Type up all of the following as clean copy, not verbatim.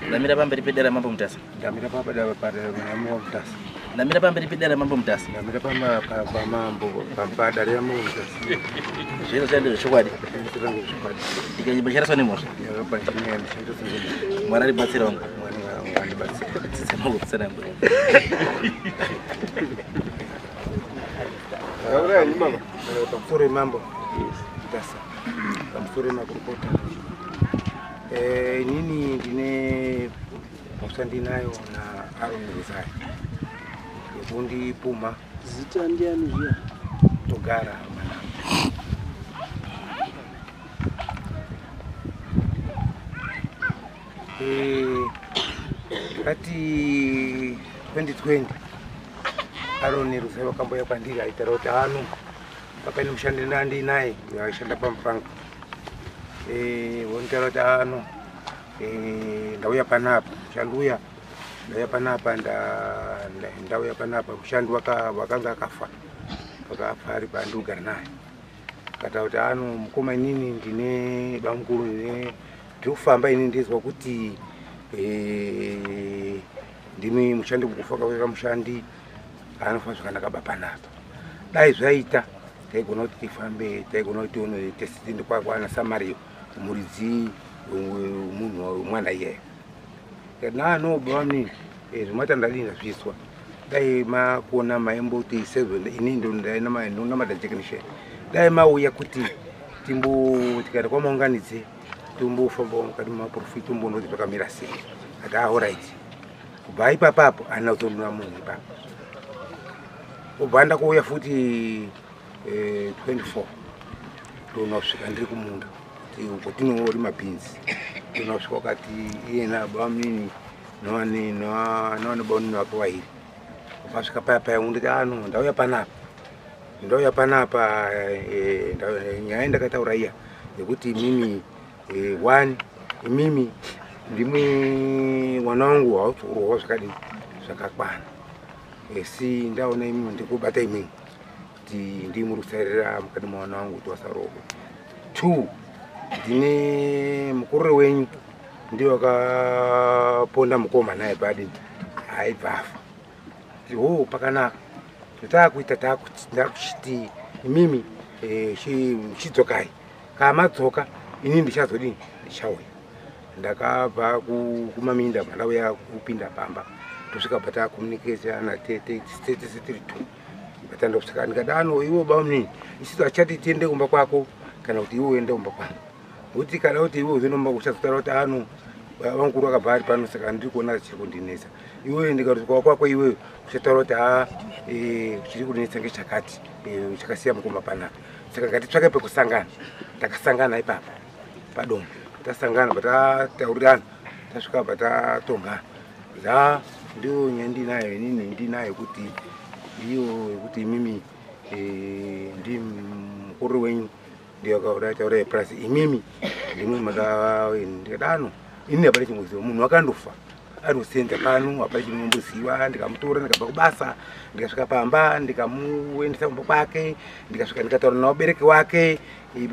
Ndamira pamberi pedare Mambo Mutasa. Ndamira papadare paMambo Mutasa. Ndamira pamberi pedare Mambo Mutasa. Ndamira pamambo padare raMambo Mutasa. Zvino zvandiri zvechokwadi. Zvechokwadi. Ndikanyimba charaswa nemhosva. Mwari aribatsira wangu. Mwari andibatsira. Tsitsi mangu kutsanangura. Mama. Pamusoro mambo. Mutasa. Pamusoro makurukota. Inini ndine mhosva ndinayo na Aaron Ruzai yekundipumha. Zita ndiani zviya? Togara Manama. Kati 2020 Aaron Ruzai wakamboya kwandiri aitaura kuti ano papaine mushandi ndandinaye aishanda pamupanga. Vonitaura kuti ano ndauya panapa mushandi uya ndauya panapa ndauya panapa mushandi wakanga akafa akafa ari pandikugara naye. Akataura kuti ano mukoma inini ndine bamukuru ndine ndiri kufamba inini ndizwa kuti ndimi mushandi kufa kwakaita mushandi anofa zvakanaka ba panapa. Dai zvaita taigona kuti tifambe taigona kuti tione tese tiende kwana Samaria muridzi munhu mwana iyeye. Nano bani zvimata ndadini ndazviswa dai makona maimboti sezvo ini ndinamata technician dai mauya kuti timbo tikaenda kwamaunganidze timbofamba mukati memaprofita timboona kuti zvakamira sei. Ati alright. Kubva ipapapo handina kuzonona munhu ipapo. Kubva ndakuuya futi 24 ndonosvika ndiri kumunda uko tinorima bhinzi ndonosvika wakati iyena bamunini nowane bamunini wake wairi. Ukasvika paya paya unditi ano ndauya panapa ndauya panapa nyaya ndakataura iya yekuti imimi one imimi ndimwi mwana wangu haurohwa zvakadini zvakakwana asi ndaona imimi ndikubata imimi kuti ndimurusarira mukati mwana wangu kuti wasarohwe. 2 ndine mukuriri wenyu ndiye wakaponda mukoma naye padini aibva afa. Ho pakanaka taakuita ndakuchiti imimi chidzokai kana madzoka inini ndichazodini ndichauya. Ndakabva kumaminda ndauya kupinda pamba tosvika patakomunikesana tete tiri 2 patandosvika ndikati ano iwe bamunini isisu achati tiende kumba kwako kana kuti iwe uende kumba kwangu. Kuti kana kuti iwe uzonomba uchazotaura kuti ano vamukuru vakabva ari pano saka ndiri kuona chiri kundinetsa. Iwe ndikati kwako iwe uchataura kuti ha chiri kundinetsa ngechakati chakasiya mukoma panapa. Saka ngatitsvake pekusangana. Takasangana ipapo padombo. Tasangana patataurirana tasvika patatongana. Ndiyo nyaya ndinayo inini ndinayo kuti iyo yekuti imimi ndi mukuru wenyu ndiye akauraya plus imimi ndimwi ndikadano inini hapana chimboziva munhu wakandofa ari kusenza pano hapana chinomboziva. Ndikamutora ndikabva kubasa ndikasvika pamba ndikamuendesa kumba kwake ndikasvika ndikataura nawabereki wake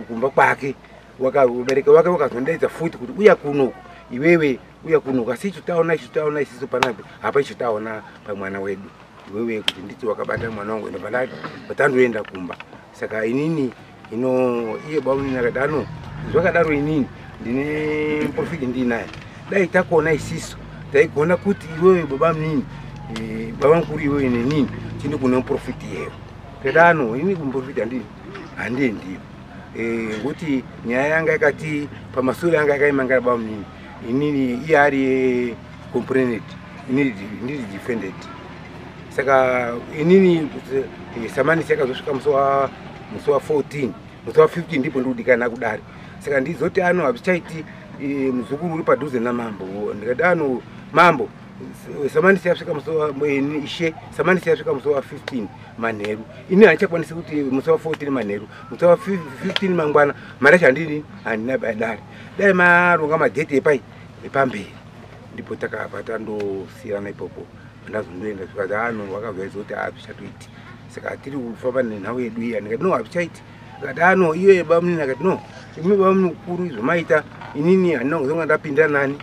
kumba kwake. Vabereki wake vakazondaidza futi kuti uya kunoku iwewe uya kunoku asi icho taona icho taona isisu panapa hapa icho taona pamwana wedu iwewe kuti nditi wakabata mwana wangu ende patandoenda kumba. Saka inini ino iye bamunini akati ano zvakadaro inini ndine muprofiti ndinaye dai takona isisu taigona kuti iwewe baba munini baba mukuru iwewe nenini tiende kune muprofiti iyeyo. Tikati ano inini kumuprofiti handiendiyo ngokuti nyaya yanga yakati pamasure yanga yakaimangara baba munini inini iye ari complainant inini ndiri defendant. Saka inini samanisi yakazosvika musi wa 14 musi wa 15 ndipo ndikudikana kudare. Saka ndizoti ano hazvichaiti muzukuru uri padhuze namambo. Ndikati ano mambo samanisi yasvika musi wa ishe samanisi yasvika musi wa 15 manheru ini handichakwanisi kuti musi wa 14 manheru musi wa 15 mangwana mari yacho handini handina dare dai maronga madheti epai epamberi. Ndipo takabva tandosiyana ipopo ndazondoenda zvikati ano vakazvaidza kuti hazvichatoiti saka tiri kufamba nenhau yedu iya. Ndikati no hazvichaiti. Akati ano iye bamunini akati no imi bamunini mukuru izvo maita inini handina kuzonga ndapinda nani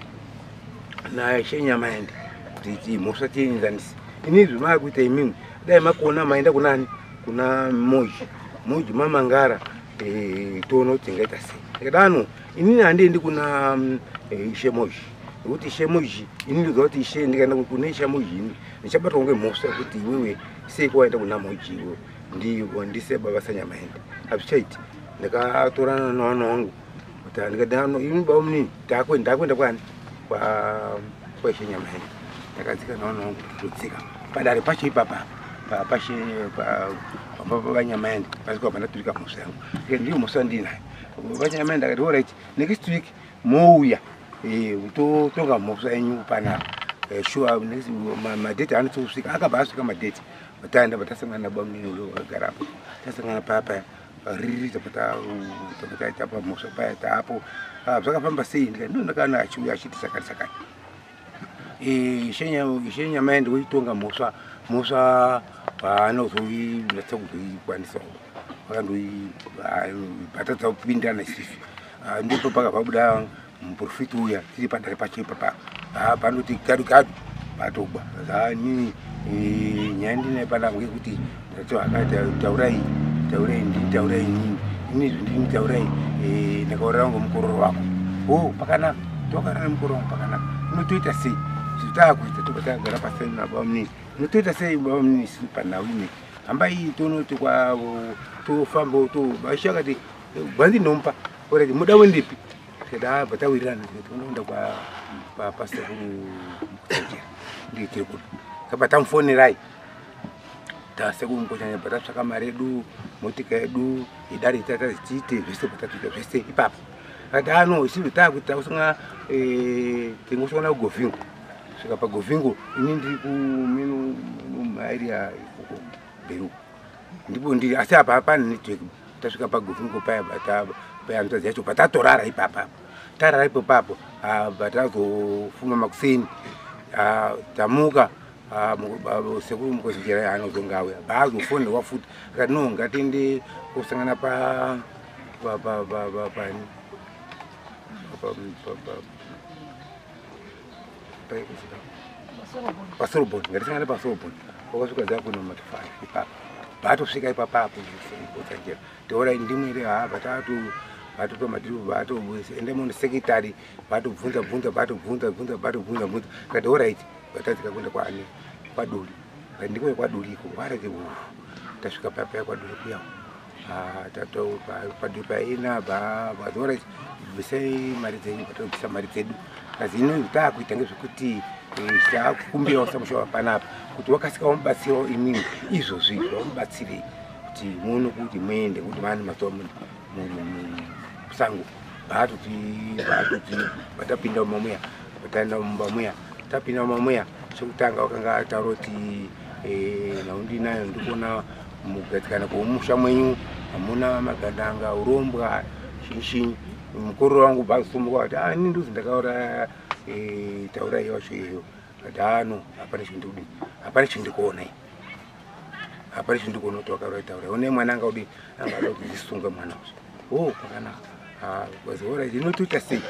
naIshe Nyamaende kuti mhosva tienzanise. Ini zvimaakuita imimi dai makona maenda kunani kuna Moji Moji mamangara toona kuti tingaita sei. Ndikadano inini handiendi kuna Ishe Moji nekuti Ishe Moji ini ndoziva kuti Ishe ndikaenda kune Ishe Moji ini ndichabatwa ngemhosva yekuti iwewe sei kwawaenda kuna Moji iwewe ndiwo ndise baba saNyamaende hazvichaiti. Ndakatorana nevana vangu kuti ndikati ini baba munini ndakuenda kwani kwaIshe Nyamaende. Ndakadzika nevana vangu totsika padare pacho ipapa pashe paNyamaende pasvika pandaturika mhosva yangu. Ndiyo mhosva ndinayo. VaNyamaende akati alright next week mouya totonga mhosva yenyu panapa. Sure next madheti anotosvika akabva asvika madheti taenda patasangana nabamunini uyo wakagarapo tasangana paya riri tapataita pamhosva paya taapo zvakafamba sei. Ndikati ndakaona achiuya achiti sakati sakati Ishe Nyamaende weitonga mhosva mhosva paanozoinatsa kuzoikwanisawo vakandoibhatadza kupindana isisu. Ndipo pakabva muprofiti uya tiri padare pacho ipapa panoti gadu gadu patogwa nini nyaya ndinayo panapa ngekuti akati taurai taurai ndini taurai inini inizvi ndini taurai ndakauraya ngomukororo wako. O pakanaka tokarara mukororo wangu pakanaka inotoita sei taakuita tobva tagara pasi nababa munini inotoita sei baba munini isi panhau ine hambai tonoti tofamba Ishe akati gwanzi ndinomupa orati muda wendipi. Tikati abva tawirirana tikati unoenda kwapasekuru Mukotsanjera ndiye tiri kuda kabva tamufonerai tasekuru Mukotsanjera bva tatsvaka mari yedu motika yedu idare tatazi tiite zvese patatoita zvese ipapo. Akati ano isusu taakuita kusangana tingosangana kuGovhingo. Svika paGovhingo ini ndiri kumaarea ikoko Beru ndipo ndiri asi apa hapana network. Tasvika paGovhingo paya payanzvadzi yacho patatorara ipapa tarara ipopapo patazofuma makuseni tamuka sekuru Mukotsanjera anozonga auya baazofonerwa futi akati no ngatiende kusangana pasorobhoni ngatisangane pasorobhoni wakasvika dzakuna matofari ipapo batosvika ipapapo Mukotsanjera taura ndimwe ere vatatu vatopa madhiri vattoende muno sekretary vatobvunza bvunza vatobvunza bvunza vatobvunza bvunza akati alright vatadzika kuenda kwaani kwaduri ndiko kwaduri iko varati tasvika paya kwaduri kuya paduri paina alright bvisai mari dzenyu patobvisa mari dzedu asi ino taakuita ngezvekuti taakukumbirawo samusha panapa kuti wakasika wamubatsirawo imini izvozvi vamubatsirei kuti muone kuti muende kuti vane mazuva musango vatoti vatapinda mumba muya vataenda mumba muya tapinda mumba muya chekutanga wakanga ataura kuti nhau ndinayo ndikuona mugadzikana kwomusha mwenyu hamuna magandanga urombwa shinshinyi. Mukororo wangu bvazosumuka kuti ini ndozi ndakauraya taurai wacho iyeyo. Akati ano hapana chindikudini hapana chindikuona ini hapana chindikuona kuti wakauraya taurai une mwana anga udini anga ada kuti ndisunge mwana uyu. O pakanaka alright inotoita sei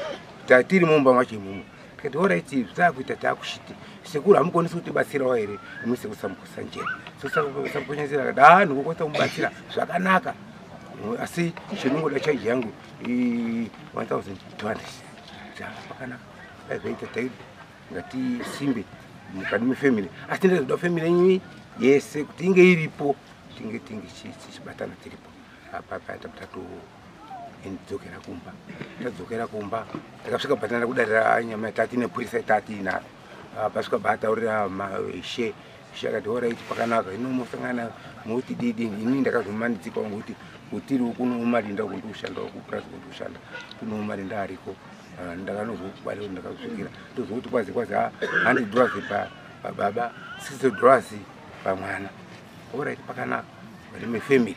tiri mumba macho imomo. Tikati alright taakuita taakushiti sekuru hamukwanisi kutibatsirawo here imi sekuru saMukotsanjera. Samukotsanjera akati haa ndingokwanisa kumubatsira zvakanaka asi chinongoda chaiji yangu 1200. Pakanaka dai zvaita taidi ngatisimbe mukati mefemili asi ndazoda femili yenyu yese kuti inge iripo tinge tinge tichibatana tiripo. Apa tapatatu ndidzokera kumba tadzokera kumba takasvika patana kudarira nyama tati nepurisa tati inaro pasvika bataurira Ishe Ishe akati alright pakanaka ino mosangana moti didi ini ndakazomanidzika wangu kuti kutiri kuno umarinda uku ndikushanda kupurazi kundikushanda kuno umarinda ariko ndakanozokubarira ndakazosvikira ndozokuti kwazi kwazi $100 pababa $60 pamwana. Alright pakanaka vari mefemili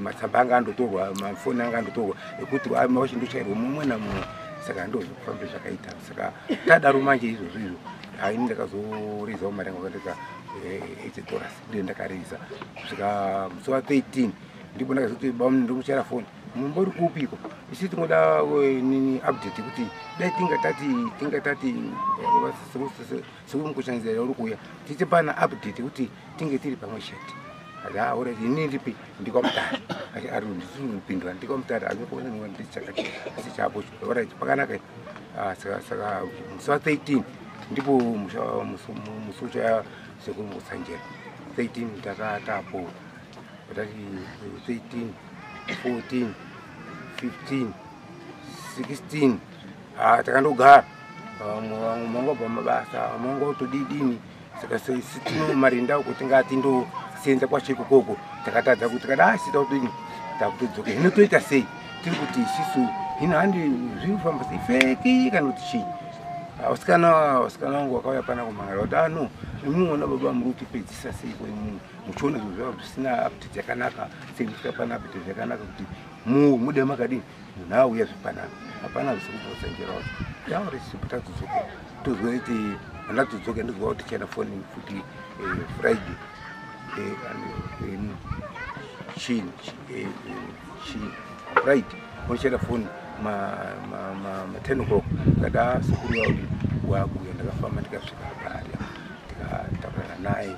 matsamba anga andotorwa mafoni anga andotorwa ekuti vachindochairwa mumwe namumwe saka ndozvekufambe zvakaita. Saka tadaro manje izvozvo izvo ini ndakazorizawo mari yangu akandika $80 ndiyo ndakariza kusvika musi wa 13 ndipo ndakazoti bamunini ndomuchaira foni Mumbori kupiko isi tingoda nini update kuti dai tingatati sekumukoshanzira uri kuuya titi pana update kuti tinge tiri pamwe chete. Ora ini ndipi ndikwamutare ari ndisirupindura ndikwamutare azvikuona ndichakati asi chapo ora pakanaka. Saka musi wa 13 ndipo musi ucha sekuru Mukotsanjera 13 takatapo tati 13 14 15 16 takandogara mangobva mabasa mangotodidini. Saka tino marinda uko tingati ndosenza kwachikokoko takatadza kuti kada sita kutodini takutodzoka. Hino toita sei tiri kuti isisu hino handi zviri kufamba sei feki kana kuti chii. Vasikana vangu vakauya pana kumangara kuti ano imuona baba muri kutipedzisa sei kwemunu muchiona zvinhu zvava zvisina update yakanaka sei musika pana update yakanaka kuti mude makadini munhu auya zvipanaka hapana zvisikumbotsanjera wacho tauri tadzoka tozwa kuti andatodzoka ndozwa kuti tichaenda foni futi Friday Friday unochaenda foni ma 10 o'clock kada sekuru yaudi wakuya. Ndakafamba ndikasvika pari tikataurana naye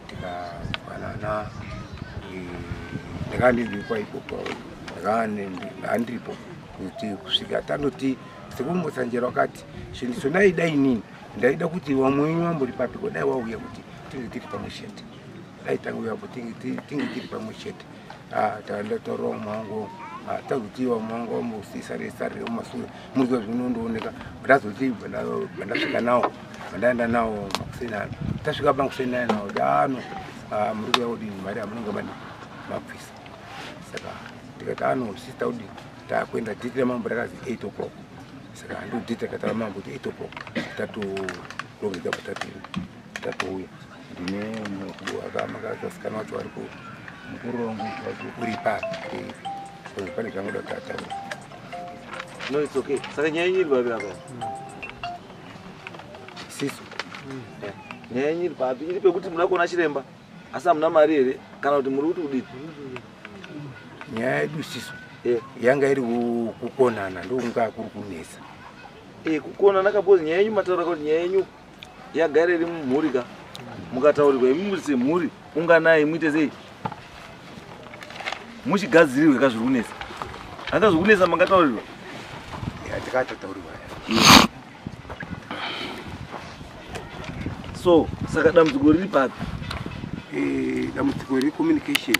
tikafanana ndakandibikwa ikoko ndakandiripo kuti kusvika tandoti sekuru Mukotsanjera wakati chindiso ndaida inini ndaida kuti vamwe wenyu vambori papiko dai wauya kuti tinge tiri pamwe chete dai tangouyapo tinge tiri pamwe chete. Tandataurawo mwangu tazoti vamwe vangu vambosisare mumasure murizwa zvinondooneka. Ndazoti ndasvika nawo ndaenda nawo makuseni ano tasvika pamakuseni aya nawo ano muri kuya kudini mari amunonga mani mabvisa. Saka tikati ano sista kudini takuenda dhiti ramambo rakazi 8 o'clock. Saka ndo dhiti rakatara mambo kuti 8 o'clock tatorongedza tatouya. Ndine makasikana wacho varipo mukuru wangu uri papi pane zvangoda kuti ataura. No, it's okay. Saka nyaya yenyu iri papi apa? Isisu nyaya yenyu iri papi? Iri pekuti muda kuona chiremba asi hamuna mari here kana kuti muri kuti kudini? Nyaya yedu isisu yanga iri kukonana ndokunga kuri kunetsa. Kukonana kapozi nyaya yenyu mataura kuti nyaya yenyu yagara iri mumhuri ka mukataurirwa imi muri semhuri unganai muite sei muchigadzirirwe ka zviri kunetsa. Handa zviri kunetsa mangataurirwa tikatotaurirwa. So saka dambudziko riri papi? Dambudziko recommunication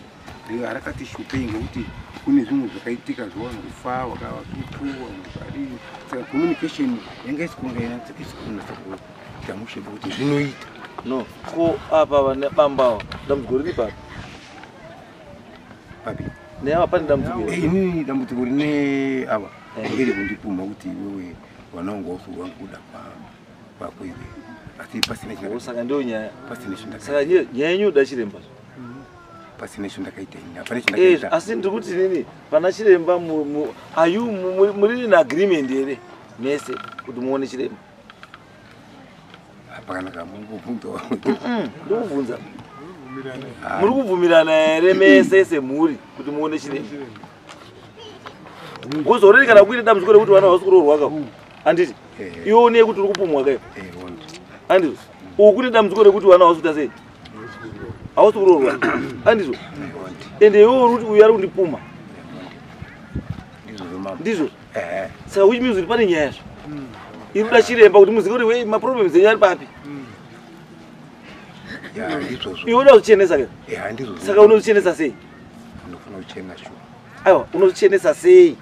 rakati shupei ngekuti kune zvimwe zvakaitika zvavanhu kufa vakavatutu vanhu varii. Saka communication yanga isikunganatsa kuita mushe kuti zvinoita. No ko apa vane bamba ava dambudziko riri papi? Papi neava pane dambudziko inini dambudziko rine ava ngeri kundipumha kuti iwewe vana vangu vausi kuda kwako iwe asi pasina. Saka ndiyo nyaya pasina chindakaita. Saka nyaya yenyu uda chiremba pasina chindakaita ini hapana chindakaita. Asi ndiri kuti nini pana chiremba ayu muri in agreement here mese kuti muone chiremba? Pakanaka mungobvunza. Ndikubvunza muri kubvumirana here mese semhuri kuti muone chiremba? Kuzoreri kana kuite dambudziko rekuti vana havasi kuroorwa ka handiti iwe une kuti uri kupumwa ka handizvo uku kune dambudziko rekuti vana havasi kuita sei havasi kuroorwa handizvo ende iwe uri kuti uyu ari kundipuma ndizvo. Saka which means kuti pane nyaya zvo iri kuda chiremba kuti muzive kuti maproblems enyu ari papi. Iwe uda kuzvichenesa ke? Saka unozvichenesa sei? Aiwa unozvichenesa sei?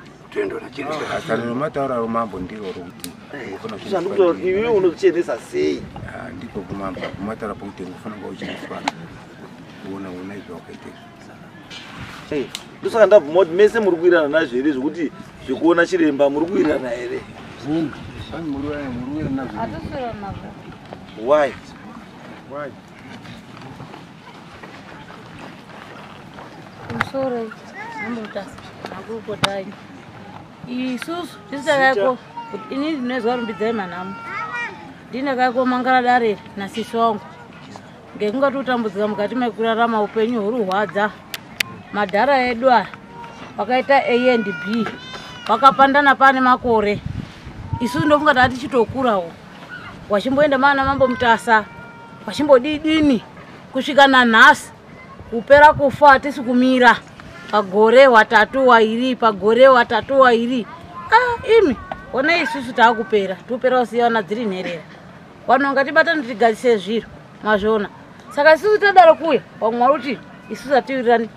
Mataura mambo ndiro rokuti zvandikutaura iwe unozvichenesa sei? Ndiko kumambo kumataura pokuti unofanira kucheneswa kuona una izvo wakaita izvo. Ndosaka ndabvuma kuti mese muri kuwirirana nazvo here zvekuti zvekuona chiremba muri kuwirirana here? Why? Sorry, Mutasa, makurukota isusu tisakako ini ndinozwa rumbidzai manhamu ndinakako mangara dare nasisi wangu ngekunga totambudzika mukati mekurarama upenyu huri hwadza madhara edu aya Vakaita A and B. Vakapandana pane makore. Isusu ndofunga tati tichitokurawo. Wachimboenda mana Mambo Mutasa. Wachimbodidini kusvika nanhasi. Kupera kufa hatisi kumira. Pagore watatu wairi, pagore watatu wairi. Ah, imi ona isusu taakupera. Topera kusiyana dziri nherera. Vanhu ngatibatane tigadzise zviro mazviona. Saka isusu tadaro kuya vamwe vari kuti isusu hatiwirirani,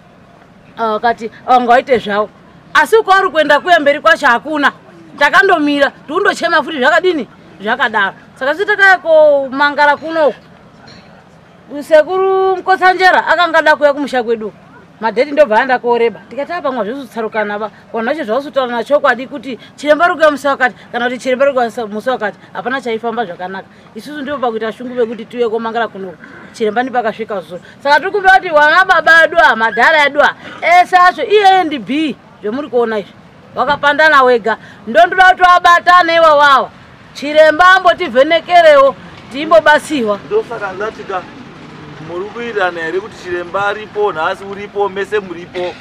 vakati vangaite zvavo, asi kwauri kuenda kuya mberi kwacho hakuna. Takandomira tikundochema futi zvakadini zvakadaro. Saka isusu takauya komangara kunoku. Sekuru Mukotsanjera akanga ada kuuya kumusha kwedu, madheti ndobva aenda koreba. Tikati apa pamwe hazvizotsarukanaba, vanhu vacho zvavazotaura chokwadi kuti chiremba ri kuuya musi wakati kana kuti chiremba ri kuuya musi wakati, hapana chaifamba zvakanaka. Isusu ndipo pakuita shungu pekuti tiuye komangara kunoku. Chiremba ndipakasvika zuro. Saka tiri kumbira kuti vana baba edu aya, madhara edu aya ese acho iye and B zvemuri kuona izvi vakapandana wega, ndondoda kuti vabatane iwawawa. Chiremba ambotivhenekerewo timbobatsiwa. Ndosaka ndatika muri kuwirirana here kuti chiremba aripo nhasi, uripo mese muripo,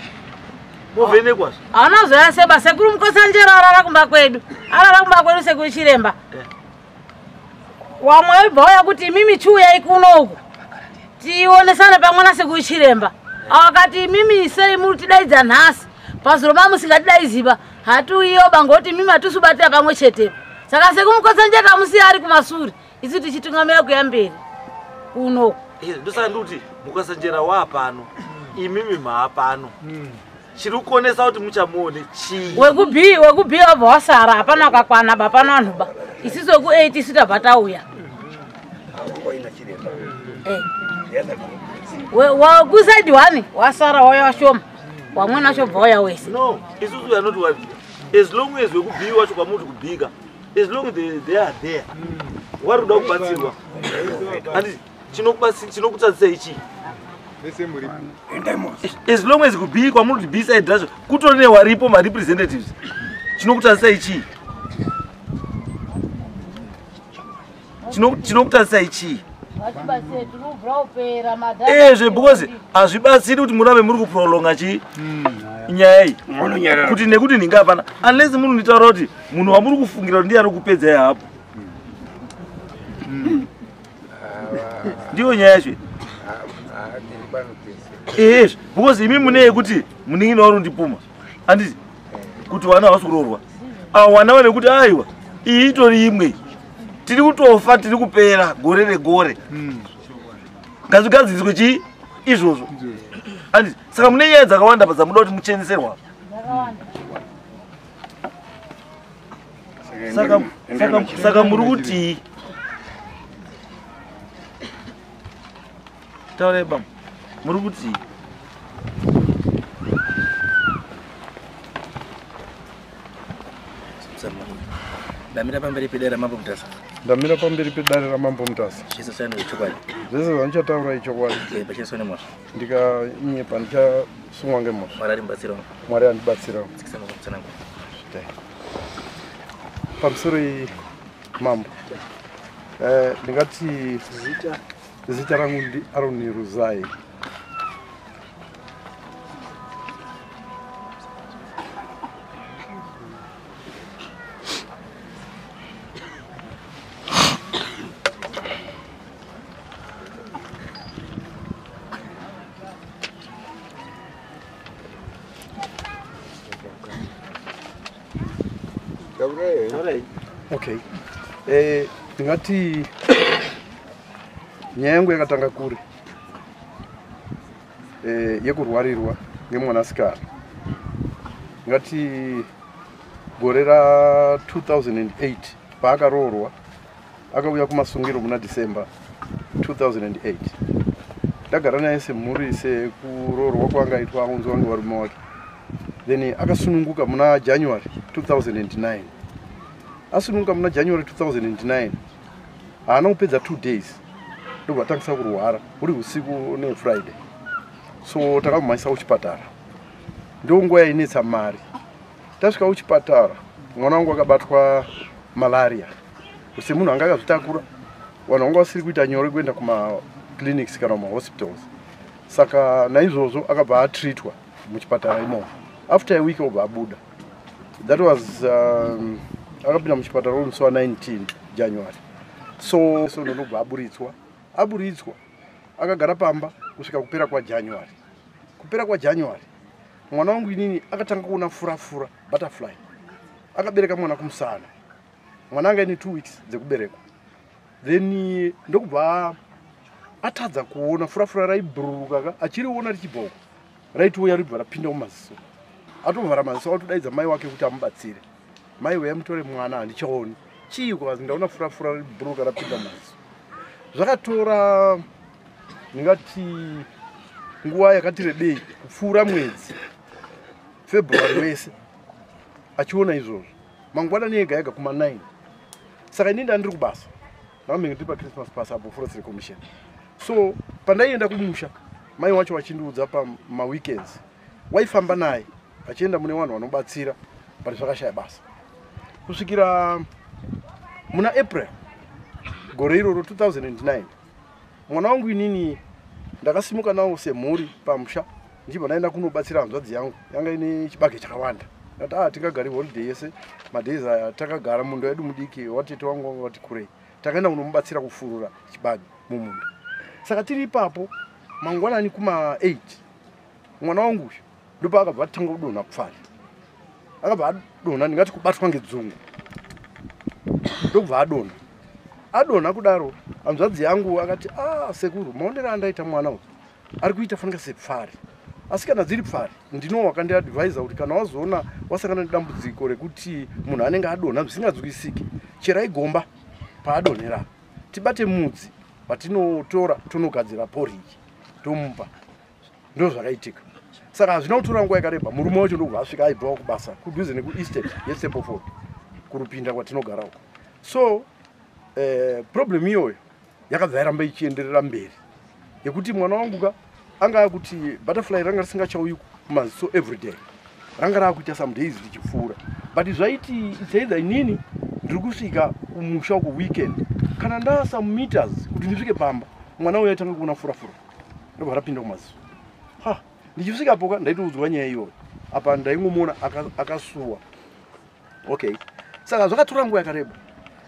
movhenekwa? Haana zoya seba. Sekuru Mukotsanjera arara kumba kwedu, arara kumba kwedu sekuru chiremba. Wamwe waibva wauya kuti imimi chiuyai kunoku tionesane pamwe nasekuru chiremba. Akati imimi sei muri tidaidza nhasi, pazuro mamusingatidaiziva hatiuyiwo bangoti imimi hatisi pamwe chetepo. Saka sekuru Mukotsanjera tamusiya ari kumasure, isu tichitungamira kuya mberi kunoku. Ndosaka ndikuti Mukotsanjera waapano, imimi maapano, chiri kukonesa kuti muchamuone chii? WekuB, wekuB wabva wasara, hapana wakakwana ba, pano vanhu ba. Isusu weku 8 isu tabva tauya. Wekuside 1 wasara, wauya washoma, wamweni wacho bva wauya wese. No, isusu we are not worried as long as wekuB wacho kwamuri kubhika, as long they are there, wari kuda kubatsirwa, handiti? Chinokutadzisai chii? As long as kuB kwamuri kuti B side racho kutori newaripo marepresentatives, chinokutadzisai chii? Chinokutadzisai chii? Ezve because hazvibatsiri kuti murambe muri kuprolonga chii nyaya iyi kuti nekuti nhinga hapana, unless munhu nditaura kuti munhu wamuri kufungira kuti ndiye ari kupedzai hapo. Ndiyo nyaya yacho ezve, because imi mune yekuti munin'ina wari undipuma, handiti, kuti vana havasi kuroorwa. Avo vana vane kuti aiwa, iyi itori imwe, tiri kutofa, tiri kupera gore regore, ngazvigadziriswe chii izvozvo, handiti? Saka mune nyaya dzakawanda padzamuda kuti mucheneserwa. Saka muri kutii? Taurai bam, muri kutii? Ndamira pamberi pedare raMambo Mutasa. Ndamira pamberi pedare raMambo Mutasa. Zvese zvaino chokwadi. Zvese zvandichataura ichokwadi. Pachiswa nemhosva. Ndikanyepa ndichasungwa ngemhosva. Mwari arimubatsirawo. Mwari andibatsirawo. Tsikisa mutsanango. Pamusoro mambo, ndingati zita rangu ndi Aroni Ruzai. Okay, ndingati nyaya yangu yakatanga kure, yekurwarirwa ngemwanasikana. Ngati gore ra2008 paakaroorwa, akauya kumasungiro muna December 2008. Ndagara naye semhuri, sekuroorwa kwaangaitwa aunzwa ngevarume wake. Then akasununguka muna January 2009. Asununguka muna January 2009, haana kupedza 2 days ndobva atangisa kurwara, uri usiku nefriday. So takamumhanyisa kuchipatara, ndo nguva yainetsa mari. Tasvika kuchipatara, mwana wangu akabatwa malaria. Semunhu anga akazvitakura, vanhu vanga vasiri kuita nyore kuenda kumaclinics kana kumahospitals. Saka naizvozvo akabva atreatwa muchipatara imomo. After a week obva abuda. That was akapinda muchipatara musi wa19 January. So ndobva aburitswa. Aburitswa akagara pamba kusvika kupera kwaJanuary. Kupera kwaJanuary mwana wangu inini akatanga kuona furafura, butterfly. Akabereka mwana kumusana. Mwana anga ine 2 weeks dzekuberekwa. Then ndokubva atadza kuona furafura, raibhururuka ka, achiriona richibva uko raitouya ribva rapinda mumaziso. Atovhara maziso, atodaidza mai wake kuti amubatsire. "Mai, weya mutore mwana, handichaoni." "Chii?" "Kwazi ndaona furafura ribhururuka rapinda mumaziso." Zvakatora ndingati nguva yakati rebei, kupfuura mwedzi February wese achiona izvozvo, mangwanani ega ega kuma9. Saka inini ndandiri kubasa, ndakambenge ndiri paChristmas pasi apo, Forestry Commission. So pandaienda kumusha, mai wacho vachindiudza pamaweekends waifamba naye achienda mune vanhu vanobatsira, but zvakashaya basa kusvikira muna April gore iroro 2009. Mwana wangu inini ndakasimuka nawo semhuri pamusha, ndichibva ndaenda kunobatsira hanzvadzi yangu yanga ine chibage chakawanda. Ndati, "Ah, tingagari holiday yese." Madays aya takagara munda wedu mudiki, watete wangu wanga wati kurei. Takaenda kunomubatsira kufurura chibage mumunda. Saka tiri ipapo mangwanani kuma8, mwana wangu uyu ndopaakabva atanga kudonha kupfari. Akabva adonha, ndingati kubatwa ngedzungu, ndokubva adonha. Adonha kudaro, hanzvadzi yangu akati, "A ah, sekuru, maonero andaita mwana uyu ari kuita fanika sepfari, asi kana dziri pfari, ndino wakandiadvisa kuti kana wazoona wasangana nedambudziko rekuti munhu anenge adonha zvisinganzwisisiki, cherai gomba paadonhera, tibate mudzi watinotora tonogadzira poriji tomupa." Ndo zvakaitika. Saka hazvina kutora nguva yakareba, murume wacho ndokubva asvika, aibvawo kubasa kudhuze nekuestate yeStapleford, kurupinda kwatinogara uko. So problem iyoyo yakabva yaramba ichienderera mberi, yekuti mwana wangu ka anga akuti butterfly ranga risingachauyi kumaziso everyday, ranga raakuita some days richipfuura. But zvaiti it's either inini ndiri kusvika kumusha uko weekend, kana ndaa some meters kuti ndisvike pamba, mwana uyo aitanga kuona furafura ndobva rapinda kumaziso. Ha, ndichisvikapo ka ndaitoudzwa nyaya iyoyo, apa ndaingomuona akasuwa. Okay, saka zvakatora nguva yakareba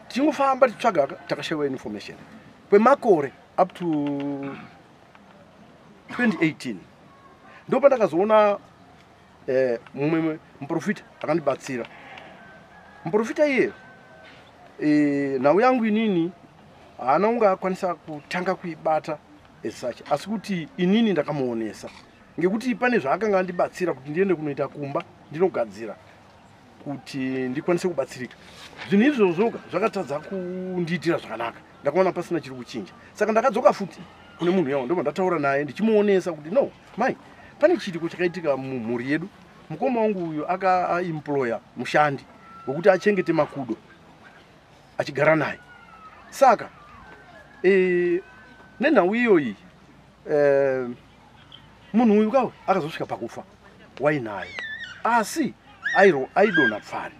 tichingofamba tichitsvaga, takashayiwa information kwemakore up to 2018. Ndo pandakazoona mumwe muprofita akandibatsira. Muprofita iyeyo, nhau yangu inini haana kunge akwanisa kutanga kuibata as such, asi kuti inini ndakamuonesa ngekuti pane zvaakanga andibatsira kuti ndiende kunoita kumba ndinogadzira kuti ndikwanise kubatsirika. Zvinhu izvozvoka zvakatadza kundiitira zvakanaka, ndakaona pasina chiri kuchinja. Saka ndakadzoka futi kune munhu yawo, ndobva ndataura naye ndichimuonesa kuti, "No mai, pane chiitiko chakaitika mumhuri yedu. Mukoma wangu uyu akaemploya mushandi wekuti achengete makudo achigara naye. Saka nenhau iyoyi, munhu uyu kawe akazosvika pakufa wainaye, asi aidonha pfari."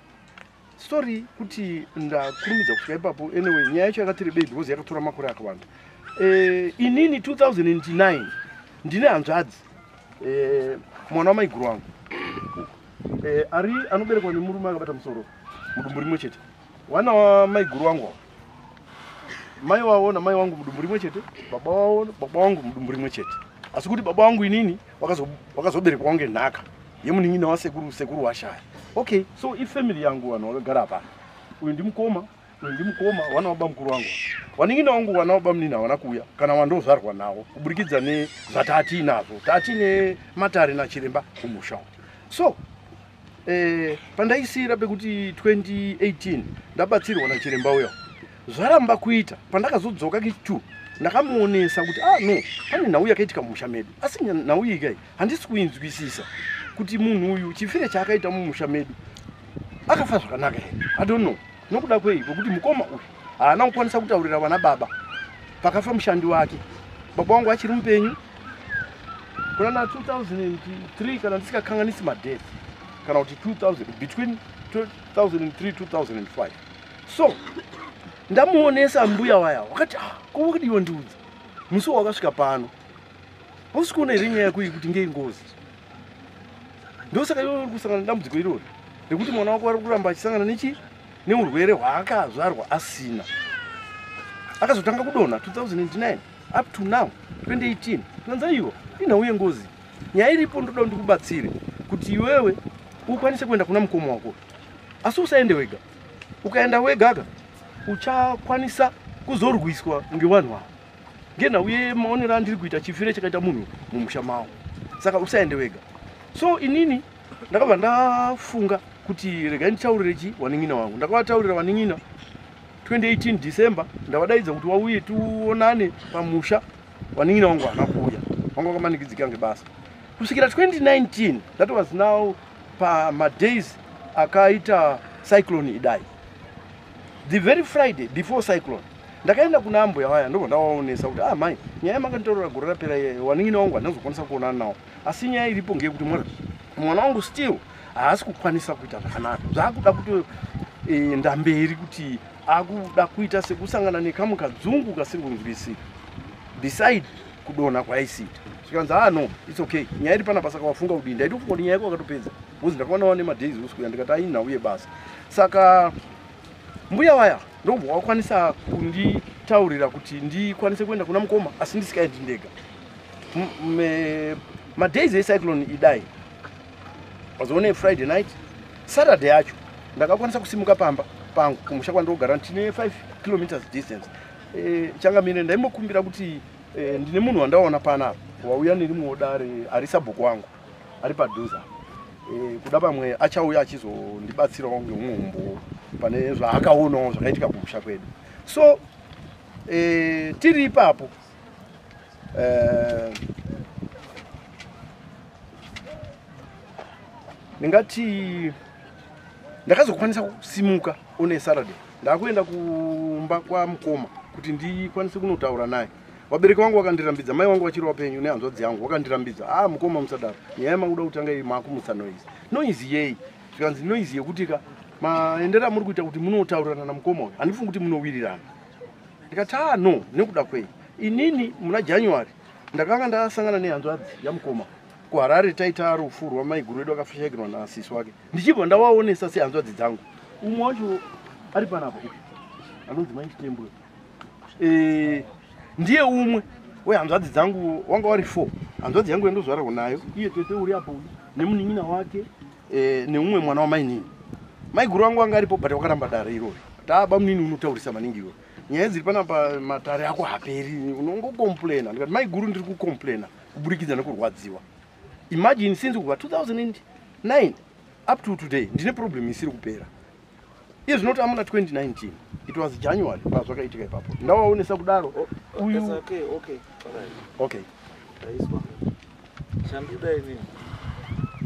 Story kuti ndakurumidza kusvika ipapo. Anyway, nyaya yacho yakati rebei because yakatora makore akawanda. Inini 2009 ndine hanzvadzi, mwana wamaiguru wangu, ari anoberekwa nemurume akabata musoro mudumbu rimwe chete. Wana wamaiguru wangu ava, mai wavo namai wangu mudumbu rimwe chete, baba wavo baba wangu mudumbu rimwe chete, asi kuti baba wangu inini wakazoberekwa wange nhaka yemunin'ina wasekuru, sekuru washaya. Okay, so ifamily yangu, vanhu vakagara hapana. Uyu ndimukoma, uyu ndimukoma, wana waba mukuru wangu, wanin'ina wangu, wana waba munini havana kuuya kana wandozvarwa nawo kuburikidza nezvatatiinazvo, tatine matare nachiremba kumusha uku. So pandaisiyira pekuti 2018 ndabatsirwa nachiremba uya, zvaramba kuita. Pandakazodzoka kechi2, ndakamuonesa kuti, "Ah no, pane nhau yakaitika mumusha medu, asi nhau iyi kai handisi kuinzwisisa kuti munhu uyu chifire chaakaita mumusha medu akafa zvakanaka here. I don't know nokuda kwei, kwekuti mukoma uyu haana kukwanisa kutaurira vana baba pakafa mushandi wake, baba wangu achiri mupenyu kuna na 2003, kana ndisikakanganisi madeath, kana kuti 2000, between 2003 2005." So ndamuonesa, mbuya waya wakati, "Ah, ko wakadiwa ndiudza musi wakasvika pano, hausi kuona here nyaya yako iyi kuti ngei ngozi?" Ndosaka iwe uri kusangana nedambudziko irori rekuti mwana wako ari kuramba achisangana nechi neurwere hwaakazvarwa asina. Akazotanga kudonha 2009 up to now 2018. Tinanza iwo inhau yengozi. Nyaya iripo ndoda ndikubatsire kuti iwewe ukwanise kuenda kuna mukoma wako, asi usaende wega. Ukaenda wegaka uchakwanisa kuzorwiswa ngevanhu ava ngenhau yemaonero andiri kuita chifire chakaita munhu mumusha mavo. Saka usaende wega. So inini ndakabva ndafunga kuti regai nditaurire chi wanin'ina wangu. Ndakavataurira wanin'ina 2018 December, ndavadaidza kuti wauye tionane pamusha. Wanin'ina wangu haana kuuya, wanga wakamanikidzika ngebasa kusvikira 2019. That was now pamadays akaita cyclone Idai. The very Friday before cyclone ndakaenda kuna ambuya vaya, ndobva ndavaonesa kuti ah mai, nyaya makanditaurira gore rapera iye, wanin'ina wangu handinazokwanisa kuonana nawo, asi nyaya iripo ngeyekuti mwana wangu still haasi kukwanisa kuita zvakanaka, zvaakuda kutoenda mberi kuti akuda kuita sekusangana nekamwe kadzungu kasiri kunzwisika beside kudonha kwaisiita. Zvikanzi, ah no, it's okay, nyaya iri panapa. Saka wafunga kudii? Ndaitofunga kuti nyaya yako wakatopedza because ndakaonawo nemadays usikuya. Ndikati ainhau yebasa. Saka mbuya vaya ndobva wakwanisa kunditaurira kuti ndikwanise kuenda kuna mukoma, asi ndisikaendi ndega. Madays ecyclone Idai wazoone Friday night, Saturday yacho ndakakwanisa kusimuka pamba pangu kumusha kwandogara, tine 5 kilometers distance. Changamire, ndaimbokumbira kuti ndine munhu wandaona panapa wauya nerimwewo dare ari sabhuku wangu ari padhuze apa. Kuda pamwe achauya achizondibatsirawo ngeumwe umbowo pane zvaakaonawo zvakaitika kumusha kwedu. So tiri ipapo, ndingati ndakazokwanisa kusimuka on a Saturday, ndakuenda kumba kwamukoma kuti ndikwanise kunotaura naye. Vabereki vangu vakandirambidza, mai vangu vachiri vapenyu nehanzvadzi yangu vakandirambidza. Ah, mukoma, musadaro, nyaya yamakuda kutanga iyi maakumutsa noise. Noise yei? Zvikanzi noise yekuti ka maendero amuri kuita kuti munotaurirana namukoma uyu, handifungi kuti munowirirana. Ndikati ah no, nekuda kwei? Inini muna January ndakanga ndasangana nehanzvadzi yamukoma kuHarare, taita rufu rwamaiguru edu akafashakirwa nasisi wake, ndichibva ndavaonesa sehanzvadzi dzangu. Umwe wacho ari panapa uyu anonzi Mai Chitembwe, ndiye umwe wehanzvadzi dzangu. Wanga wari four, hanzvadzi yangu yandozvarwa nayo iye tete uri apo uyu nemunin'ina wake, neumwe mwana wamainini. Maiguru vangu vanga aripo, but wakaramba dare irori. Taaba munini, unotaurisa maningi iwe, nyaya dziri panapa matare ako haperi, unongocomplaina. Ndikati maiguru, ndiri kucomplaina kuburikidza nekurwadziwa. Imagine, since kubva 2009 up to today ndine problem isiri kupera. Iye zvinoti amuna 2019, it was January pazvakaitika ipapo. Ndavaonesa kudaro uyu. It's okay. Alright. Okay. Taiswa. Chanduda inini.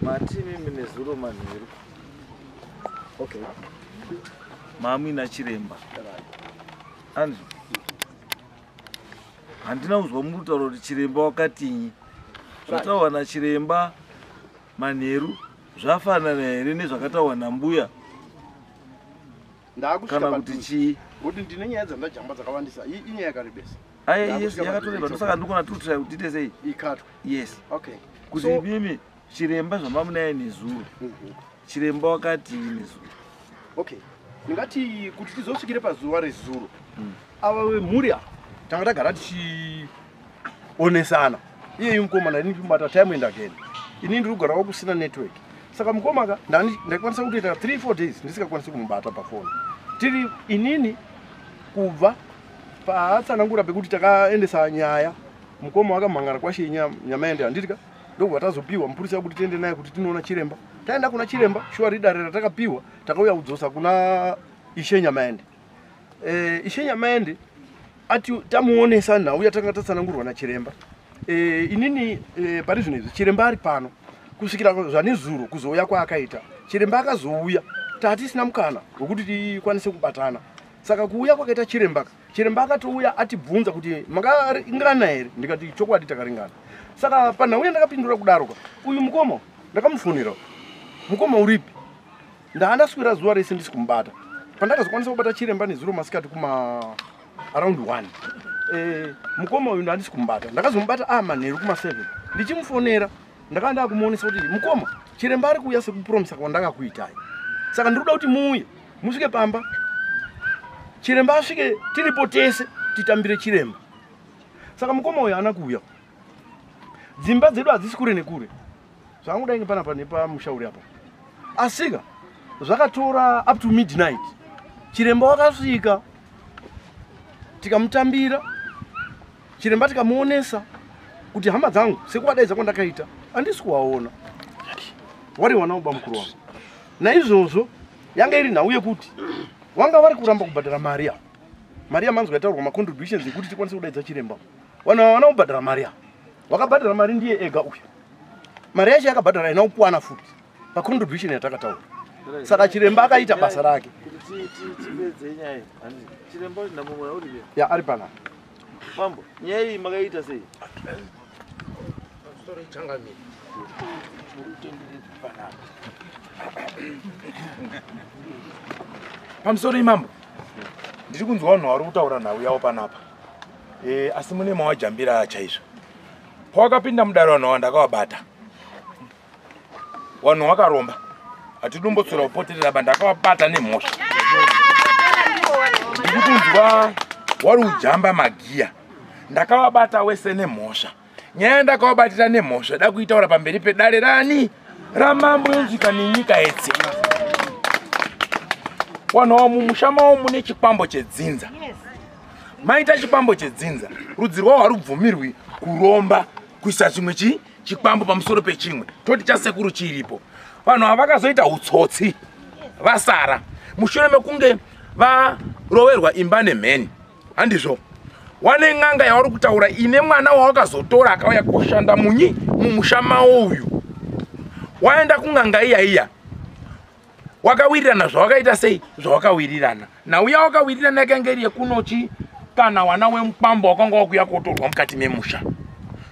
Mati mimi nezuro manheru. Okay. Mamuina chiremba. Andrew. Handina kuzwa muri kutaura kuti chiremba wakatinyi. Zvataurwa nachiremba manheru zvafanana here nezvakataurwa nambuya Ndaakusvika kana kuti padhuze. chii? Kuti ndine nyaya dzandajamba dzakawandisa. Iyi inyaya yakarebesa. Aya, yes, Ndaakusvika yakatoreba. padhuze. Ndosaka ndikuona tiri kutry kuti tiite sei? Ikatwe. Yes. Okay. Kuti mimi chiremba zvamamunaye nezuro. Chiremba wakatii nezuro? Okay, ndingati kuti tizosvikire pazuva rezuro, ava vemhuri ava tanga tagara tichionesana. Iyeyu mukomana ini ndichimubata time and again. Ini ndiri kugarawo kusina network, saka mukomaka ndaikwanisa kutoita 3 4 days ndisikakwanisi kumubata pafoni. Tiri inini kubva paatsanangura pekuti takaendesa nyaya, mukoma wakamhangara kwashe Nyamaende, handitika? Ndokubva tazopiwa mupurisa kuti tiende naye kuti tinoona chiremba. Taenda kuna chiremba, shuwa ridare ratakapiwa, takauya kudzosa kuna Ishe Nyamaende. Ishe Nyamaende ati tamuonesa nhau yatanga tatsanangurwa nachiremba. Inini pari zvino izvi chiremba ari pano kusvikira zvanezuro kuzouya kwaakaita chiremba, akazouya tatisina mukana wekuti tikwanise kubatana. Saka kuuya kwakaita chiremba, chiremba akatouya atibvunza kuti makaringana here, ndikati chokwadi takaringana. Saka panhau yandakapindura kudaro ka, uyu mukoma ndakamufonera, mukoma uripi? Ndaandaswera zuva rese ndisi kumubata. Pandakazokwanisa kubata chiremba nezuro masikati kuma around 1, mukoma uyu ndandisi kumubata. Ndakazomubata manheru kuma7 ndichimufonera. Ndakanga ndakumuonesa kuti mukoma Chiremba ari kuuya sekupromisa kwandakakuitai. Saka ndiri kuda kuti muuye musvike pamba, chiremba asvike tiripo tese titambire chiremba. Saka mukoma uyu haana kuuya. Dzimba dzedu hadzisi kure nekure, zvangu dai panapa nepamusha uri apa. Asika zvakatora up to midnight, chiremba wakasvika, tikamutambira chiremba, tikamuonesa kuti hama dzangu sekuvadaidza kwandakaita handisi kuvaona, wari wana uba mukuru wangu. Naizvozvo yanga iri nhau yekuti vanga vari kuramba kubhadhara mari avo, mari yamanzwa yataurwa, macontributions ekuti tikwanise kudaidza chiremba. Vanhu havana kubhadhara mari avo, wakabhadhara mari ndiye ega uyu. Mari yacho yakabhadhara haina kukwana futi pacontribution yatakataura. Saka chiremba akaita basa rake. Kuti tipedze nyaya, handiti chiremba kuti ndamumwe uri? Ya, ari panapa. Mambo, nyaya iyi makaita sei? Pamusoro, changamire, muri kutenderedzwa panapa. Pamusoro, imambo, ndiri kunzwa vanhu vari kutaura nhau yavo panapa, asi mune mawajambira chaizvo. Pawakapinda mudare, vanhu ava ndakavabata, vanhu vakaromba. Hatidimbotsura kupoterera ba, ndakavabata nemhosva. Ndiri kunzwa wari ujamba magiya. Ndakavabata wese nemhosva. Nyaya yandakavabatira nemhosva da kuitaura pamberi pedare rani ramambo, yonzwika nenyika yetse. Vanhu ava mumusha mavo mune chikwambo chedzinza. Maita chikwambo chedzinza, rudzi rwavo harubvumirwi kuromba, kuisa chimwe chikwambo pamusoro pechimwe. Toti chasekuru chiripo. Vanhu ava vakazoita utsotsi, vasara mushure mekunge varoverwa imba nemheni, handizvo? Wane n'anga yauri kutaura ine mwana wawakazotora akauya koshanda munyi mumusha mawo uyu. Waenda kun'anga iya iya, wakawirirana zvawakaita sei, zvawakawirirana nauya, wakawirirana yakanga iri yekunochi kana wana wemukwambo wakanga wakuya kotorwa mukati memusha.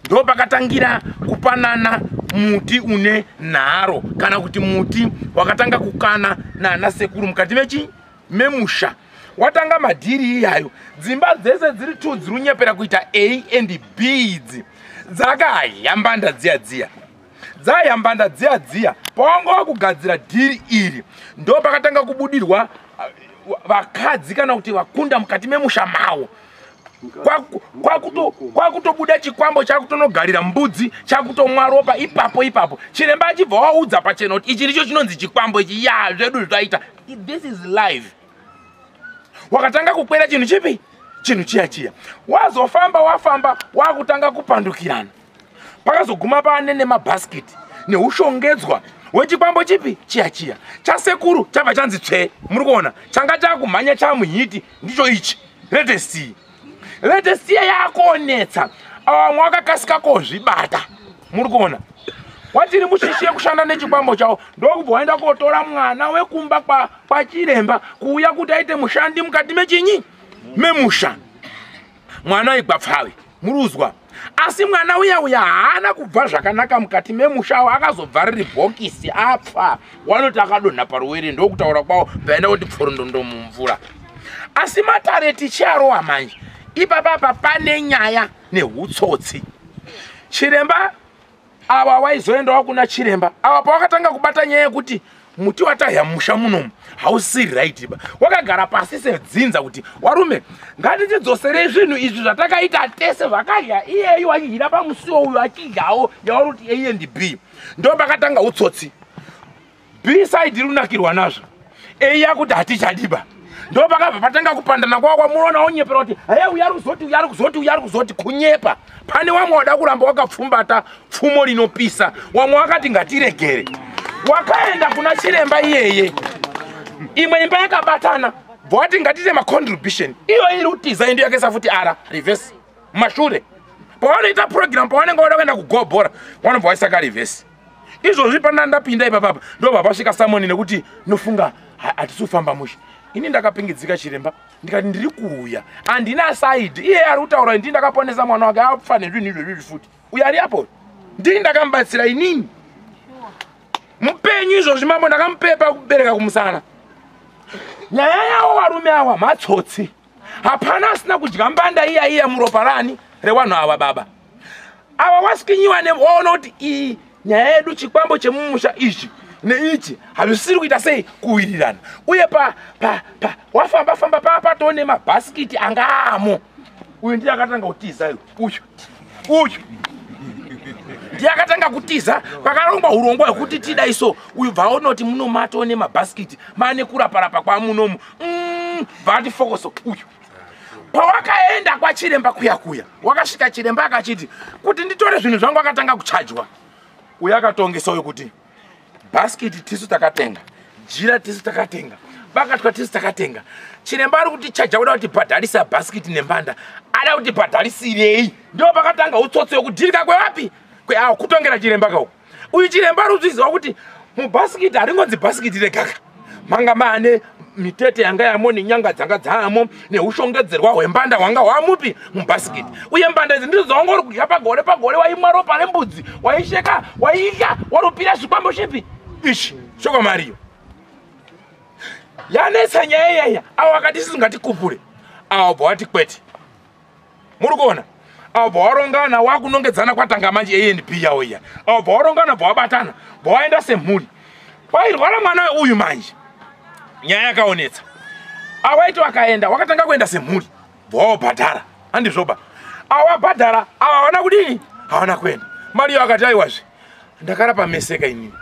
Ndo pakatangira kupanana muti une nharo, kana kuti muti wakatanga kukana nana sekuru mukati mechi memusha. Watanga madhiri iyayo, dzimba dzese dziri two dziri kunyepera kuita A and B idzi dzakayambanda dziya dziya, dzayambanda dziya dziya. Pawanga wakugadzira dhiri iri, ndo pakatanga kubudirwa vakadzi kana kuti vakunda mukati memusha mawo. Kwakutobuda chikwambo chakutonogarira mbudzi, chakutomwa ropa ipapo ipapo. Chiremba achibva waudza pachena kuti ichi ndicho chinonzi chikwambo ichi. Ya, zvedu zvaita, this is live. Wakatanga kukwera chinhu chipi, chinhu chiya chiya. Wazofamba, wafamba, wakutanga kupandukirana. Pakazoguma paane nemabhasikiti neushongedzwa wechikwambo chipi, chiya chiya chasekuru chabva chanzi tsve. Muri kuona changa chakumhanya chamuhiti, ndicho ichi latest iyi. Latest iya yakuonetsa vamwe wakakasika kozvibata. Muri kuona watiri mushishi yekushanda nechikwambo chavo, ndokubva waenda kotora mwana wekumba kwachiremba kuuya kuti aite mushandi mukati mechinyi memusha. Mwana aigwa pfavi, muruzwa. Asi mwana uya uya haana kubva zvakanaka mukati memusha, akazobva riri bhokisi apfa. Wanoti akadonha paruwere, ndokutaura kwavo, bvaenda kuti pfurondondo mumvura. Asi matare tichiarowa manje ipapapa pane nyaya neutsotsi. Chiremba ava waizoendawo kuna chiremba ava pawakatanga kubata nyaya yekuti muti watahya musha munomu hausiri right ba, wakagara pasi sedzinza kuti warume, ngatitidzoserei zvinhu izvi zvatakaita tese zvakadya iyeyu achidyira pamusiwo uyu, achidyawo yauri kuti A and B. Ndo pakatanga utsotsi. B side runakirwa nazvo, A yakuti hatichadiba. Ndo pakabva patanga kupandana kwavo kwamunoona onyepera kuti he, uyu ari kuzoti, uyu ari kuzoti, uyu ari kuzoti. Kunyepa. Pane wamwe wada kuramba wakapfumbata pfumo rinopisa, wamwe wakati ngatiregere. Wakaenda kuna chiremba iyeye, imwe imba yakabatana, bva wati ngatiite macontribution. Iyo iri kutiza indo yakaisa futi r reverse mumashure. Pavanoita program, pavanenge vada kuenda kugobhora, vanobva vaisa kareverse. Izvozvi pana ndapinda ipapapa, ndobva pasvika summon nekuti nofunga hatisi kufamba mushe. Ini ndakapingidzika chiremba, ndikati ndiri kuuya, handina side. Iye ari kutaura ndii ndakaponesa mwana wake apfa nezvinhu izvozvizvi futi. Uyo ari apo ndii ndakamubatsira inini, mupenyu izvozvi mambo, ndakamupepa kubereka kumusana. Nyaya yavo varume ava matsotsi, hapana asina kudya mbanda iya iya muropa rani revanhu ava. Baba ava waskinyiwa, waona kuti iyi Nyaya yedu chikwambo chemumusha ichi neichi hazvisiri kuita sei kuwirirana. Uye pa wafamba famba papatone mabhasikiti anga amo. Uyu ndiye akatanga kutiza uyu. Uyu. Ndiye akatanga kutiza pakarongwa hurongwa hwekuti tidai so uyu bvaona kuti muno matone mabhasikiti mane kuraparapa kwamunomu. Bvati fokoso uyu. Pawakaenda kwachiremba kuya kuya wakasvika chiremba akachiti kuti nditore zvinhu zvangu akatanga kuchajwa. Uyu akatongesa uyu kuti bhasikiti tisu takatenga, jira tisu takatenga, bakatwa tisu takatenga. Chiremba ari kuti chaja kuda kuti bhadharisa bhasikiti nembanda, ada kuti bhadharisirei. Ndio pakatanga utsotsi wekudhirika kwewapi kweawo kutongera chiremba kawo. Uyu chiremba ari kuzviziva kuti mubhasikiti haringonzi bhasikiti regaka, manga maane mitete yanga yamo nenyanga dzanga dzamo neushongedzerwa hwembanda hwanga hwamupi mubhasikiti. Uye mbanda idzi ndidzo dzawanga uri kudya pagore pagore, waimwa ropa rembudzi, waisheka, waidya, warupira zvikwambo zvipi ichi chokwamariyo. Yanetsa nyaya iyaya. Avo akati isusu ngatikupure, avo bva wati kwete. Muri kuona avo bva warongana wakunongedzana kwatanga manje A and B yawo iya. Avo bva warongana bva wabatana bva waenda semhuri. Pairwara mwana uyu manje nyaya yakaonetsa. Awaiti wakaenda wakatanga kuenda semhuri bva wabhadhara, handizvoba. Awabhadhara ava hawana kudini, hawana kuenda. Mariyo akati aiwazve ndakarapa meseka inini,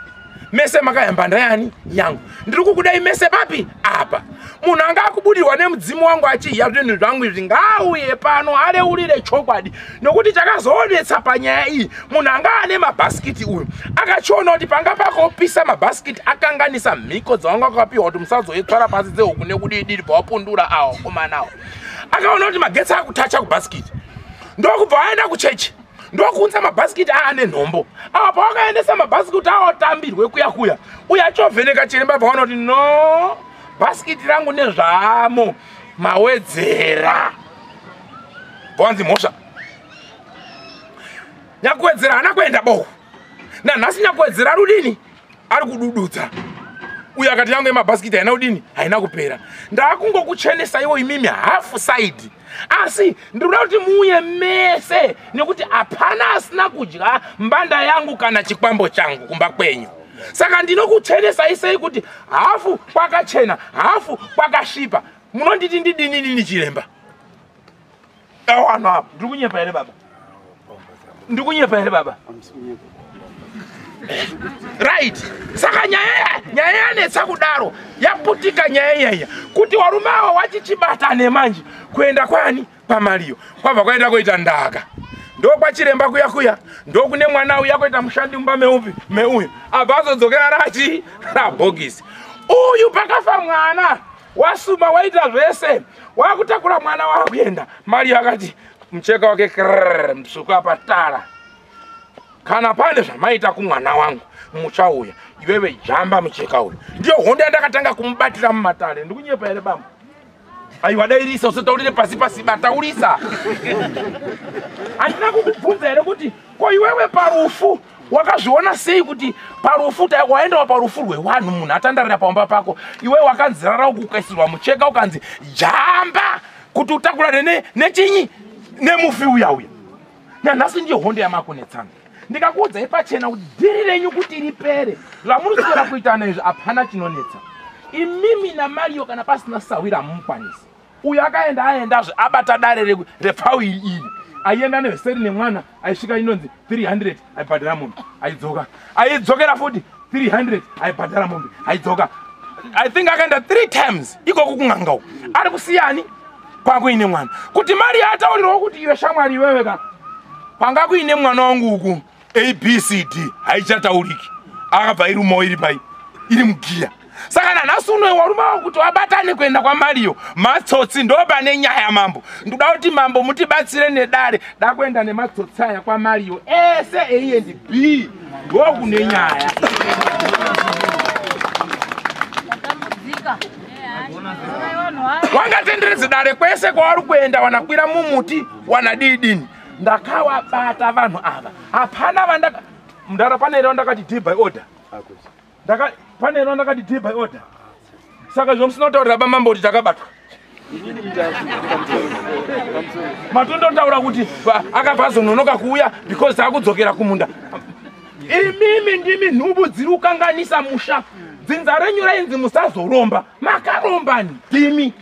mese makayamba ndayani yangu, ndiri kukudai mese papi apa. Munhu anga akubudirwa nemudzimu wangu achiya zvinhu zvangu izvi ngauye pano areurire chokwadi, nokuti chakazoonetsa panyaya iyi munhu anga ane mabhasikiti uyu akachiona kuti panga pakopisa mabhasikiti akanganisa mhiko dzawanga akapiwa kuti musazoitsvara pasi dzehuku nekudidiri bvawapundura awo komanawo. Akaona kuti magetsi akutacha kubhasikiti, ndokubva aenda kuchechi ndokuunza mabhasikiti aane nhombo. Apa pawakaendesa mabhasikiti aotambirwe kuya kuya, uye achovheneka chiremba bvaona kuti no, bhasikiti rangu nezvaamo mawedzera. Bvanzi mhosva. Nyakuwedzera haana kuenda boku. Nanhasi nyakuwedzera ari kudini? Ari kudududza. Uye akati yangu yemabhasikiti haina kudini? Haina kupera. Ndakungokuchenesa iwo imimi half side. Asi ndinoda kuti muuye mese nekuti hapana asina kudya mbanda yangu kana chikwambo changu kumba kwenyu. Saka ndinokuchenesai sei kuti hafu kwakachena, hafu kwakasvipa. Munonditi ndidini nini chiremba? Awo ano apo. Ndiri kunyepa here baba? Ndiri kunyepa here baba? Right. Saka nyaya yanetsa kudaro, yaputika nyaya iyaya kuti warume avo wachichibatane manje kuenda kwani pamariyo kwabva kwaenda koita ndaka. Ndokwachiremba kuya kuya, ndokune mwana uya kuita mushandi mumba meupi meuyu abva azodzokera rachi rabhokisi. Uyu pakafa mwana wasuma waita zvese wakutakura mwana wakuenda. Mariyo akati mucheka wake krrr musuku apa tara. Kana pane zvamaita kumwana wangu muchauya iwewe jamba mucheka uyu. Ndiyo hondo yandakatanga kumubatira mumatare. Ndikunyepa here bambo? Aiwa dairisa usataurire pasi pasi, bataurisa. Handina kukubvunza here kuti ko iwewe parufu wakazviona sei kuti parufu waendawo parufu rwevanhu munhu atandarira pamba pako, iwewe wakanzirara uku ukaisirwa mucheka ukanzi jamba kuti utakurane nechinyi nemufi uya uya. Nanhasi ndiyo hondo yamakunetsana. Ndikakuudzai pachena kuti dhiri renyu kuti ripere zvamunoswera kuitana izvi hapana chinonetsa. Imimi naMariyo kana pasina sawira hamumukwanisi. Uyu akaenda aendazve abata dare repfau iri aienda nevheseri nemwana aisvika inonzi 300 aibhadhara mombe aidzoka, aidzokera futi 300 aibhadhara mombe aidzoka. I think akaenda 3 times ikoko kun'anga uku ari kusiyani kwakuine mwana. Kuti Mariyo ataurirwa kuti iwe shamwari iwewe ka panga kuine mwana wangu uku ABCD haichatauriki, akabva irumawo iri pai iri mugiya. Saka nanhasi uno warume wako kuti wabatane kuenda kwaMariyo matsotsi ndo pane nyaya mambo. Ndoda kuti mambo mutibatsire nedare dakuenda nematsotsi aya kwaMariyo ese A and B ndokune nyaya. Wangatenderedze dare kwese kwavari kuenda, wanakwira mumuti wanadidini. Ndakawabata vanhu ava hapana vandaka mndara pane here wandakati D by order. Pane here wandakati D by order. Saka zvomusina kutaurira bamambo kuti takabatwa. Matondotaura kuti akabva azononoka kuuya because taakudzokera kumunda. Imimi ndimi nhubu dziri kukanganisa musha. Dzinza renyu rainzi musazoromba, makaromba ndimi.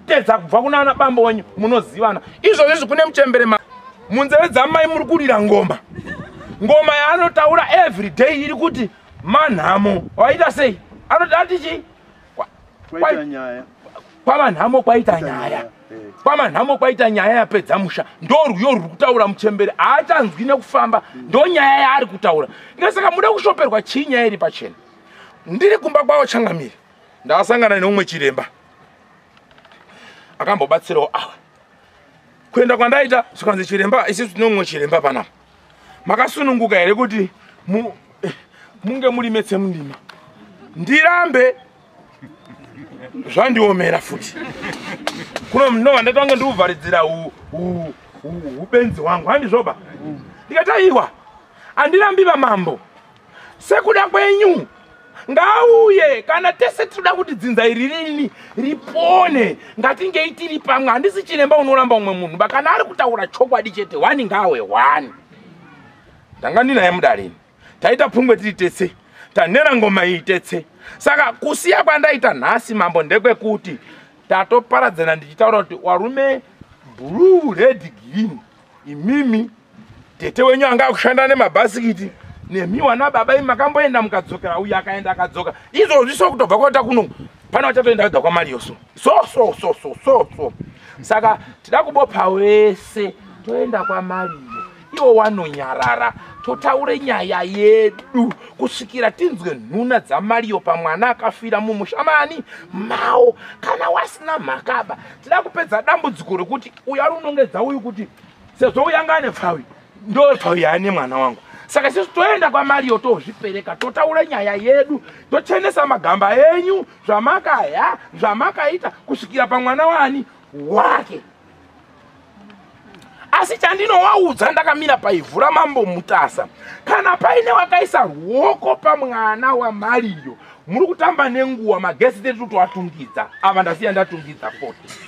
Tedza kubva kuna ana bambo wenyu munozivana. Izvozvi kune muchembere munzeve dzamai muri kurira ngoma. Ngoma yaanotaura every day iri kuti manhamo. Waita sei? Anoti ati chii? Kwaita nyaya. Kwamanhamo kwaita nyaya. Kwamanhamo kwaita nyaya yapedza musha. Ndo rwiyo ruri kutaura muchembere. Haachanzwi nekufamba. Ndo nyaya yaari kutaura. Saka muda kushoperwa chii nyaya iri pachena? Ndiri kumba kwawo changamire. Ndakasangana neumwe chiremba. Akambobatsirawo awa. Kuenda kwandaita zvikanzi chiremba, isusu tine umwe chiremba panapa. Makasununguka here kuti munge muri metse mundima? Ndirambe zvandiomera futi. Kuno ndinova ndatange ndikuvharidzira ubenzi hwangu, handizvoba? Ndikati aiwa, handirambi vamambo. Sekuda kwenyu ngauye, kana tese tinoda kuti dzinza iri rini ripone, ngatingei tiri pamwe. Handisi chiremba unoramba umwe munhu, kana ari kutaura chokwadi chete, wani ngawe wani. Ndanga ndinaye mudareni, taita pungwe tiri tese, tanera ngoma iyi tetse. Saka kusiya kwandaita nhasi mambo ndekwekuti tatoparadzana ndichitaura kuti warume blue, red, green, imimi tete wenyu anga akushanda nemabhasikiti, nemi wana baba imi makamboenda mukadzokera, uyu akaenda akadzoka. Izvozvi so kutobva kwaita kuno pana vachatoenda vega kwaMariyo so so so so so so so. Saka tida kubopa wese toenda kwaMariyo, iwo wanonyarara, totaure nyaya yedu kusvikira tinzwe nhuna dzaMariyo pamwana akafira mumusha mani mawo. Kana wasina mhakaba, tida kupedza dambudziko rekuti uyu ari unongedza uyu kuti sezvo uyu anga ane pfawi, ndo pfawi yaane mwana wangu. Saka isusu toenda kwaMariyo tozvipereka, totaura nyaya yedu, tochenesa magamba enyu zvamakaya zvamakaita kusvikira pamwana wani wake. Asi chandinowaudza ndakamira paivhu raMambo Mutasa, kana paine wakaisa ruoko pamwana waMariyo, muri kutamba nenguwa, magesi tedu toatungidza. Ava ndasiya ndatungidza poti.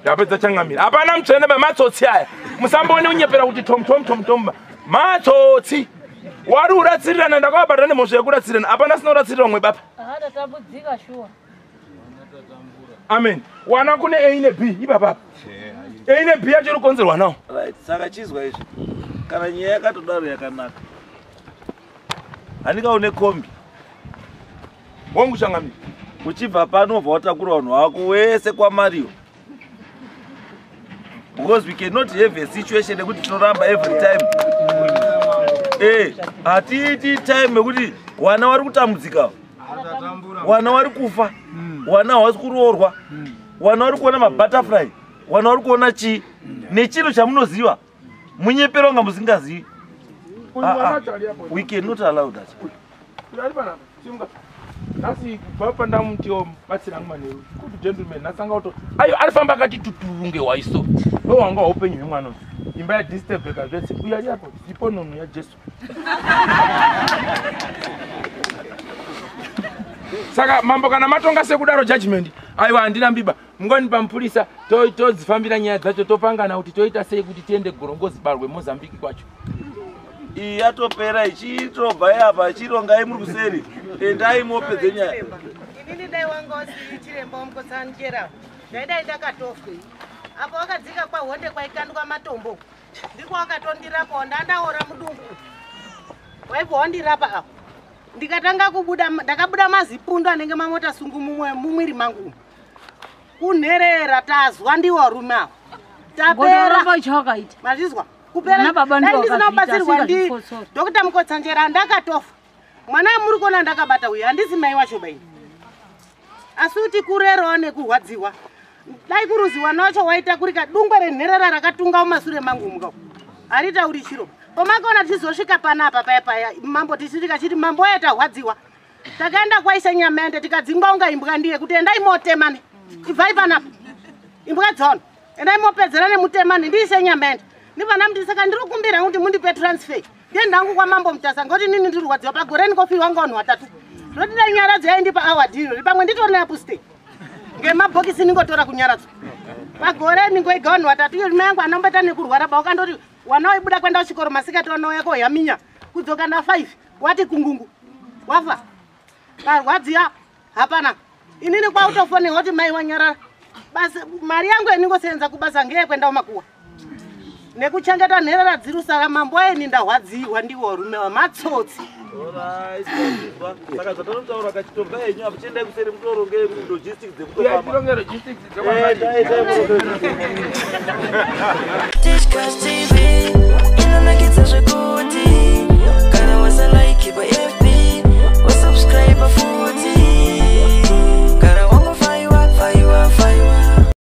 Ndapedza changamira. Hapana mutsvene bamatsotsi aya. Musamboone kunyepera kuti tom tom tom tom. Matsotsi. Wari uratsirirana, ndakavabata nemhosva yekuratsirirana. Hapana sina uratsirira umwe baba. Akatatambudzika shuwa. Amen. Wana kune A ne B ipapa. A ne B yacho iri kukonzerwa nawo. Right, saka chizwa izvi. Kana nyaya yakatodaro yakanaka. Handikaone kombi. Wangu changamira. Uchibva pano ubva watakura vanhu vako wese kwaMariyo. Because we cannot have a situation yekuti tinoramba every time. Hatiiti time yekuti wana vari kutambudzika, wana vari kufa, wana havasi kuroorwa, wana vari kuona mabutterfly, wana vari kuona chii nechinhu chamunoziva munyepero wanga musingazivi. We cannot allow that. Nhasi kubva pandamutiwo batsira hangu manheru, kuti gentleman nhasi anga kuto ayo arifamba akati tuturunge waiso. Ndo wanga hwaupenyu hwemwana uyu. Imba yadisturbeka zvese. Uyu ari apo, zipo nono yaJesu. Saka mambo kana matonga sekudaro judgment, aiwa handirambiba. Munganipa mupurisa todzifambira nyaya dzacho, topangana kuti toita sei kuti tiende Gorongozi barwe Mozambique kwacho. Iyi yatopera ichitobva apa, chirongai muri kuseri. Endai mopedze nyaya. Inini dai wanga usiri chiremba wamukotsanjera, ndaidai ndakatofa. Apo wakadzika kwahonde kwaikandwa matombo, ndiko wakatondirapawo, ndandaora mudumbu. Waibva wandirapa apo. Ndikatanga kubuda, ndakabuda mazipundu anenge mamota sungu mumwiri mangu. Kunherera tazwa ndiwo rume apo. Tapera. Mazvizwa? Kupera. Dai ndisina kubatsirwa ndi Dr. Mukotsanjera ndakatofa. Mwana muri kuona ndakabata uyu, handisi mai wacho baini. Asi kuti kurerawo nekurwadziwa. Dai kuruziwa nacho waita kurika dungwe renherera rakatunga mumasure mangu muka. Haritauri chiro. Pomakaona tichizosvika panapa paya paya, mambo tichisvika chiti mambo waye tarwadziwa. Takaenda kwaisa Nyamende tikadzingwa unga imbwa ndiye kuti endai motemane. Ibvai panapa. Imbwa dzono. Endai mopedzera nemutemane ndiise Nyamende. Ndipana muti saka ndiri kukumbira kuti mundipe transfer. Ndiye ndangu kwaMambo Mutasa ngoti nini ndiri kurwadziwa pagore ndikofiwa ngavanhu vatatu. Zvoti dai nyaradzo yaindipa award iro, pamwe nditori neapuste. Ngemabhokisi ndingotora kunyaradzo. Pagore ningoiga vanhu vatatu. Iyo mai yangu anomboita nekurwara ba wakandoti wana waibuda kuenda kuchikoro masikati wanouya koyaminya kudzoka na 5 wati kungungu wafa. Parwadziya hapana. Inini kwautofonera kuti mai wanyarara. Basi mari yangu yeningosenza kubasa ngeyekuenda kumakuwa. Nekuchengeta nherera dzirusara mambo eni ndahwadziwa ndiwo varume wamatsotsi. Alright, saka zvatanotaura kachitomba henyu apo chiendai kuseri mutoronge logistics dzekutofamba. Endai, endai muronge. Tichkach TV, inonakidza zvekuti.